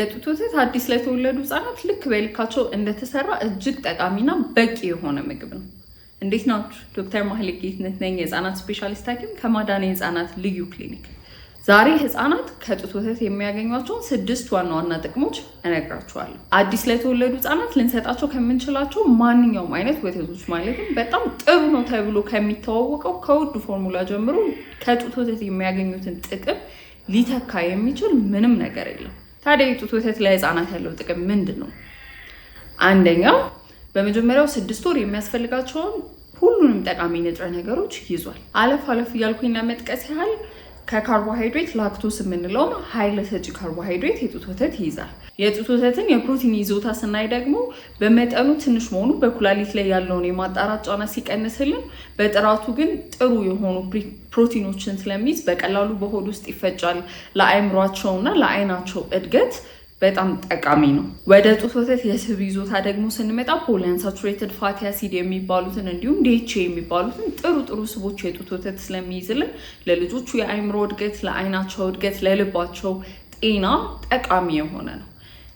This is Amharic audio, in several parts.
የጡት ወተት አዲስ ለተወለዱ ህጻናት ልክ በልካቸው እንደተሰራ እጅግ ጠቃሚና በቂ የሆነ ምግብ ነው። እንዴት ናችሁ? ዶክተር ማህሌት ጌትነት ነኝ፣ የህፃናት ስፔሻሊስት ሐኪም ከማዳን የህፃናት ልዩ ክሊኒክ። ዛሬ ህፃናት ከጡት ወተት የሚያገኟቸውን ስድስት ዋና ዋና ጥቅሞች እነግራችኋለሁ። አዲስ ለተወለዱ ህፃናት ልንሰጣቸው ከምንችላቸው ማንኛውም አይነት ወተቶች፣ ማለትም በጣም ጥሩ ነው ተብሎ ከሚተዋወቀው ከውዱ ፎርሙላ ጀምሮ፣ ከጡት ወተት የሚያገኙትን ጥቅም ሊተካ የሚችል ምንም ነገር የለም። ታዲያ የጡት ወተት ለህፃናት ያለው ጥቅም ምንድን ነው? አንደኛው በመጀመሪያው 6 ወር የሚያስፈልጋቸውን ሁሉንም ጠቃሚ ንጥረ ነገሮች ይዟል። አለፍ አለፍ እያልኩኝ ለመጥቀስ ያህል ከካርቦሃይድሬት ላክቶስ የምንለውን ኃይል ሰጪ ካርቦሃይድሬት የጡት ወተት ይይዛል። የጡት ወተትን የፕሮቲን ይዞታ ስናይ ደግሞ በመጠኑ ትንሽ መሆኑ በኩላሊት ላይ ያለውን የማጣራት ጫና ሲቀንስልን፣ በጥራቱ ግን ጥሩ የሆኑ ፕሮቲኖችን ስለሚይዝ በቀላሉ በሆድ ውስጥ ይፈጫል። ለአእምሯቸውና ለአይናቸው እድገት በጣም ጠቃሚ ነው። ወደ ጡት ወተት የስብ ይዞታ ደግሞ ስንመጣ polyunsaturated fatty acid የሚባሉትን እንዲሁም DHA የሚባሉትን ጥሩ ጥሩ ስቦች የጡት ወተት ስለሚይዝልን ለልጆቹ የአእምሮ እድገት፣ ለአይናቸው እድገት፣ ለልባቸው ጤና ጠቃሚ የሆነ ነው።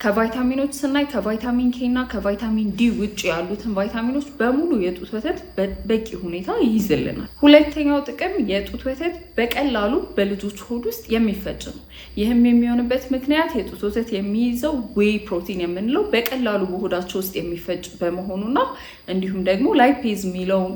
ከቫይታሚኖች ስናይ ከቫይታሚን ኬ እና ከቫይታሚን ዲ ውጭ ያሉትን ቫይታሚኖች በሙሉ የጡት ወተት በቂ ሁኔታ ይይዝልናል። ሁለተኛው ጥቅም የጡት ወተት በቀላሉ በልጆች ሆድ ውስጥ የሚፈጭ ነው። ይህም የሚሆንበት ምክንያት የጡት ወተት የሚይዘው whey protein የምንለው በቀላሉ በሆዳቸው ውስጥ የሚፈጭ በመሆኑና እንዲሁም ደግሞ lipase የሚለውን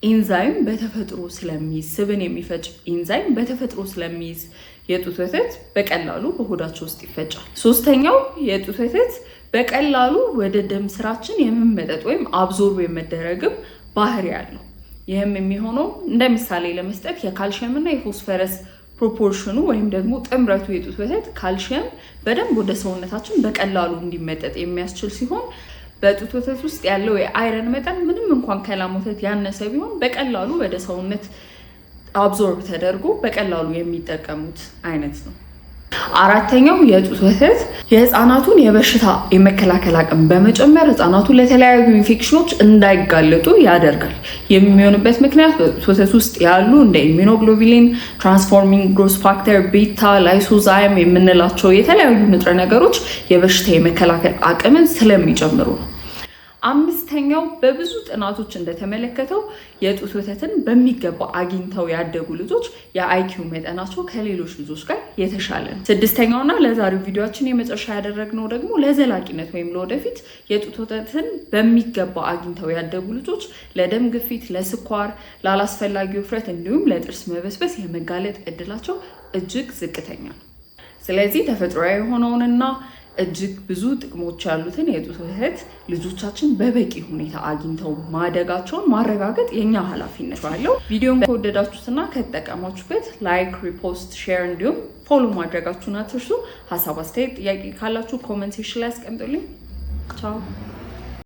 ኢንዛይም በተፈጥሮ ስለሚይዝ፣ ስብን የሚፈጭ ኢንዛይም በተፈጥሮ ስለሚይዝ የጡት ወተት በቀላሉ በሆዳቸው ውስጥ ይፈጫል። ሶስተኛው የጡት ወተት በቀላሉ ወደ ደም ስራችን የመመጠጥ ወይም absorb የመደረግም ባህሪ አለው። ይህም የሚሆነው እንደ ምሳሌ ለመስጠት የካልሽየም እና የፎስፈረስ proportion ኑ ወይም ደግሞ ጥምረቱ የጡት ወተት ካልሽየም በደንብ ወደ ሰውነታችን በቀላሉ እንዲመጠጥ የሚያስችል ሲሆን፣ በጡት ወተት ውስጥ ያለው የ iron መጠን ምንም እንኳን ከላም ወተት ያነሰ ቢሆን በቀላሉ ወደ ሰውነት absorb ተደርጎ በቀላሉ የሚጠቀሙት አይነት ነው። አራተኛው የጡት ወተት የህፃናቱን የበሽታ የመከላከል አቅም በመጨመር ህፃናቱ ለተለያዩ ኢንፌክሽኖች እንዳይጋለጡ ያደርጋል። የሚሆንበት ምክንያት በጡት ወተት ውስጥ ያሉ እንደ immunoglobulin፣ transforming growth factor beta፣ lysozyme የምንላቸው የተለያዩ ንጥረ ነገሮች የበሽታ የመከላከል አቅምን ስለሚጨምሩ ነው። አምስተኛው በብዙ ጥናቶች እንደተመለከተው የጡት ወተትን በሚገባ አግኝተው ያደጉ ልጆች የ IQ መጠናቸው ከሌሎች ልጆች ጋር የተሻለ ነው። ስድስተኛውና ለዛሬው ቪዲዮአችን የመጨረሻ ያደረግነው ደግሞ ለዘላቂነት ወይም ለወደፊት የጡት ወተትን በሚገባ አግኝተው ያደጉ ልጆች ለደም ግፊት፣ ለስኳር፣ ላላስፈላጊ ውፍረት እንዲሁም ለጥርስ መበስበስ የመጋለጥ እድላቸው እጅግ ዝቅተኛ ነው። ስለዚህ ተፈጥሯዊ የሆነውንና እጅግ ብዙ ጥቅሞች ያሉትን የጡት ወተት ልጆቻችን በበቂ ሁኔታ አግኝተው ማደጋቸውን ማረጋገጥ የኛ ኃላፊነት አለው። ቪዲዮን ከወደዳችሁትና ከተጠቀማችሁበት like፣ repost፣ share እንዲሁም follow ማድረጋችሁን አትርሱ። ሀሳብ፣ አስተያየት፣ ጥያቄ ካላችሁ comment section ላይ አስቀምጡልኝ። ቻው።